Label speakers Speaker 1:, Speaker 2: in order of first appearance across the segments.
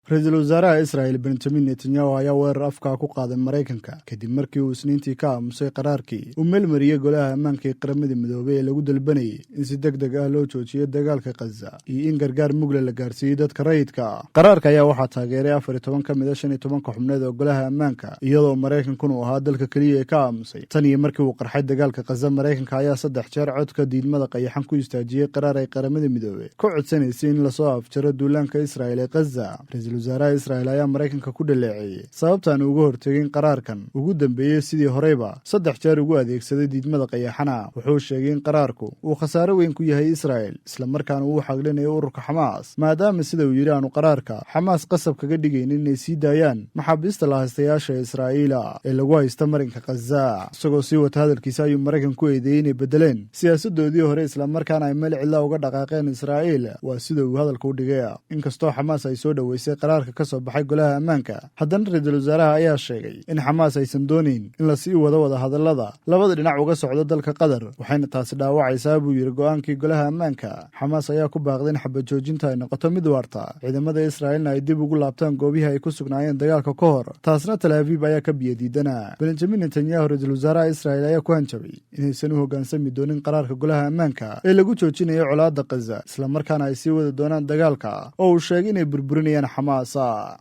Speaker 1: Ra-iisul wasaaraha Israel Benjamin Netanyahu ayaa weerar afkaa ku qaaday Maraykanka kadib markii uu Isniintii ka aamusay qaraarkii uu meelmariyey Golaha Ammaanka ee Qaramada Midoobay ee lagu dalbanayay in si deg deg ah loo joojiyo dagaalka Khaza iyo in gargaar mugle la gaarsiiyey dadka rayidka ah. Qaraarka ayaa waxaa taageeray 14 ka mid a 15-ka xubneed oo Golaha Ammaanka, iyadoo Maraykankuna uu ahaa dalka keliya ee ka aamusay. Tan iyo markii uu qarxay dagaalka Khaza, Maraykanka ayaa saddex jeer codka diidmada qayaxan ku istaajiyey qaraar ay Qaramada Midoobey ka codsanaysay in lasoo afjaro duulaanka Israel ee Khaza. Ra-iisul wasaaraha Israel ayaa Maraykanka ku dhaleeceeyey sababtaan uga hortegin qaraarkan ugu dambeeyey, sidii horeyba saddex jeer ugu adeegsaday diidmada qayaxana. Wuxuu sheegay in qaraarku uu khasaare weyn ku yahay Israel, islamarkaana uu xaglinayo ururka Xamaas, maadaama, sida uu yidhi, aanu qaraarka Xamaas qasab kaga dhigaynin inay sii daayaan maxaabiista lahaystayaasha Israa'iila ee lagu haysta marinka Khaza. Isagoo sii wata hadalkiisa ayuu Maraykan ku eedeeyey inay beddeleen siyaasadoodii hore, islamarkaana ay meel cidla uga dhaqaaqeen Israa'iil, waa sida uu hadalka u dhigay. Inkastoo Xamaas ay soo dhoweysay qaraarka ka soo baxay Golaha Ammaanka, haddana ra-iisul wasaaraha ayaa sheegay in Xamaas aysan doonayn in lasii wado wada hadallada labada dhinac uga socdo dalka Qatar, waxayna taasi dhaawacaysaa, buu yidhi, go'aankii Golaha Ammaanka. Xamaas ayaa ku baaqday in xabad joojinta ay noqoto mid waarta, ciidamada Israa'iilna ay dib ugu laabtaan goobihii ay ku sugnaayeen dagaalka ka hor. Taasna Tal Aviib ayaa ka biyadiidana. Benjamin Netanyahu, ra-iisul wasaaraha Israa'il, ayaa ku hanjabay inaysan u hoggaansami doonin qaraarka Golaha Ammaanka ee lagu joojinayo colaadda Khaza, islamarkaana ay sii wadi doonaan dagaalka oo uu sheegay inay burburinayaan Xamaas.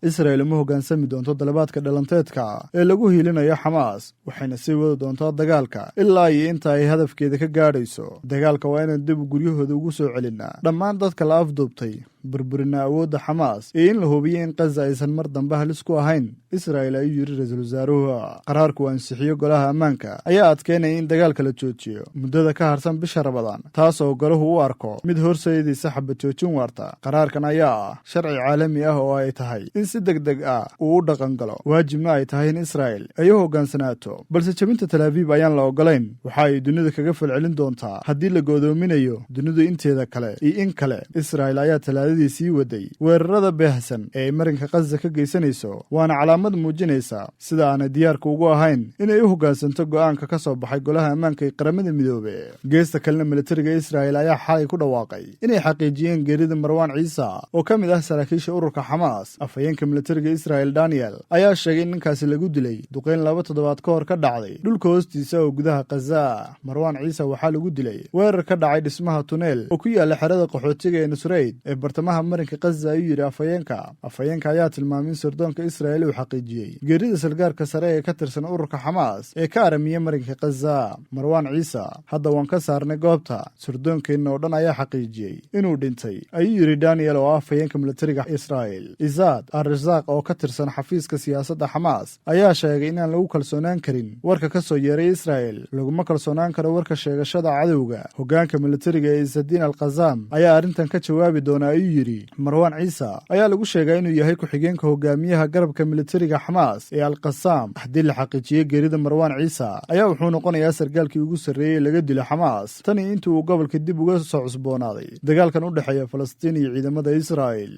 Speaker 1: Israel uma hoggaansami doonto dalabaadka dhalanteedka ee lagu hiilinayo Xamaas, waxayna sii wadi doontaa dagaalka ilaa iyo inta ay hadafkeeda ka gaadhayso. Dagaalka waa inaan dib guryahooda ugu soo celinaa dhammaan dadka la afduubtay, burburina awoodda Xamaas iyo in la hubiyo in Khaza aysan mar dambe halis ku ahayn Israel, ayuu yidhi ra-iisul wasaaruhu. Qaraarku ansixiyo Golaha Ammaanka ayaa adkeynaya in dagaalka la joojiyo muddada ka harsan bisha Rabadaan, taas oo golahu u arko mid horseedaysa xabad joojin waarta. Qaraarkan ayaa ah sharci caalami ah oo ay tahay in si deg deg ah uu u dhaqan galo, waajibna ay tahay in Israel ay u hoggaansanaato. Balse jebinta Talaabiib ayaan la ogolayn. Waxa ay dunida kaga falcelin doontaa haddii la go'doominayo dunidu inteeda kale iyo in kale. Israel ayaa Talaadadii sii waday weerarada baahsan ee ay marinka Khaza ka geysanayso, waana calaamad muujinaysa sida aanay diyaarka ugu ahayn inay u hoggaansanto go'aanka ka soo baxay Golaha Ammaanka ee Qaramada Midoobe. Geesta kalena, militariga Israel ayaa xalay ku dhawaaqay inay xaqiijiyeen geerida Marwaan Ciisa oo ka mid ah saraakiisha ururka Xamaas. Afhayeenka militariga Israel Daniel ayaa sheegay in ninkaasi lagu dilay duqeyn 2 toddobaad ka hor ka dhacday dhulka hoostiisa oo gudaha Khaza. Marwaan Ciisa waxaa lagu dilay weerar ka dhacay dhismaha tuneel oo ku yaala xerada qaxootiga ee Nusrayd ee bartamaha marinka Khaza, ayuu yidhi afhayeenka. Afhayeenka ayaa tilmaamay in sirdoonka Israel uu xaqiijiyey geerida sargaalka sare ee ka tirsan ururka Xamaas ee ka aramiyey marinka Khaza. Marwaan Ciisa hadda waan ka saarnay goobta, sirdoonkeenna oo dhan ayaa xaqiijiyey inuu dhintay, ayuu yidhi Daniel oo ah afhayeenka militariga Israel. Izaad Arrasaaq oo ka tirsan xafiiska siyaasadda Xamaas ayaa sheegay inaan lagu kalsoonaan karin warka ka soo yeeray Israel. Laguma kalsoonaan karo warka sheegashada cadowga. Hoggaanka militariga ee Isadiin al Khazam ayaa arrintan ka jawaabi doona, ayuu yidhi. Marwaan Ciisa ayaa lagu sheegaa inuu yahay ku-xigeenka hogaamiyaha garabka militariga Xamaas ee Alqasaam. Haddii la xaqiijiyey geerida Marwaan Ciisa ayaa wuxuu noqonayaa sargaalkii ugu sarreeyey laga dilo Xamaas tan iyo intii uu gobolka dib uga soo cusboonaaday dagaalkan u dhexeeya Falastiin iyo ciidamada Israa'el.